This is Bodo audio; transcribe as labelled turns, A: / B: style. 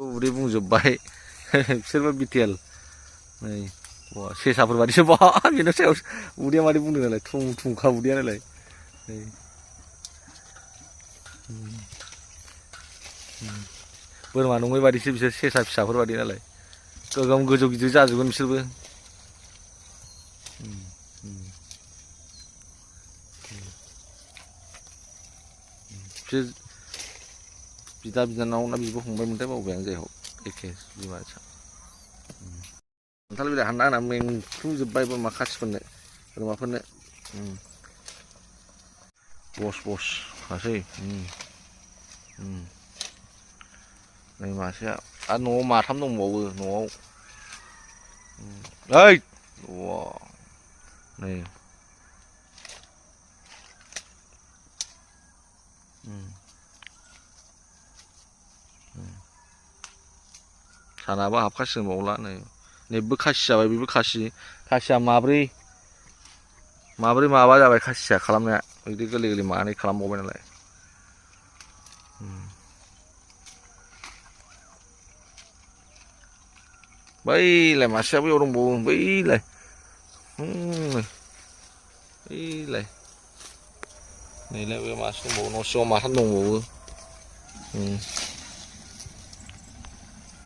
A: 우리 बुंजोब्बाय बिसोरबो बिटिएल नै सेसाफोर बादिसो बा बेनि सायाव उदैया मारै बुंदों नालाय थुं थुंखा उदैया नालाय बोरमा नङै बादिसो बिसोर सेसा फिसाफोर बादि नालाय गोगोम गोजौ गिदिर जाजोबगोन बिसोरबो बिसोर बिदा बिनानाव ना बिब' फंबायमोनथाय बावबाय आं जायहक एखे बिमा फिसा खान्थाल बिलाइ हानना होना मेंफ्रुजोब्बाय बोरमा खासिफोरनो बोरमाफोरनो बस बस खासै नै मासेया आरो न'आव माथाम दंबावो न'आव ओइ वा नै सानाबो हाबखासिगोनबावला नै नैबो खासि जाबाय बेबो खासिया माब्रै माबा जाबाय खासिया खालामनाया बिदि गोरलै गोरलै मानै खालामबावबाय नालाय बैलाय मासेया बैयाव दंबावो बैलाय नैलाय बे मासे दंबावो न' सिङाव माथाम दंबावो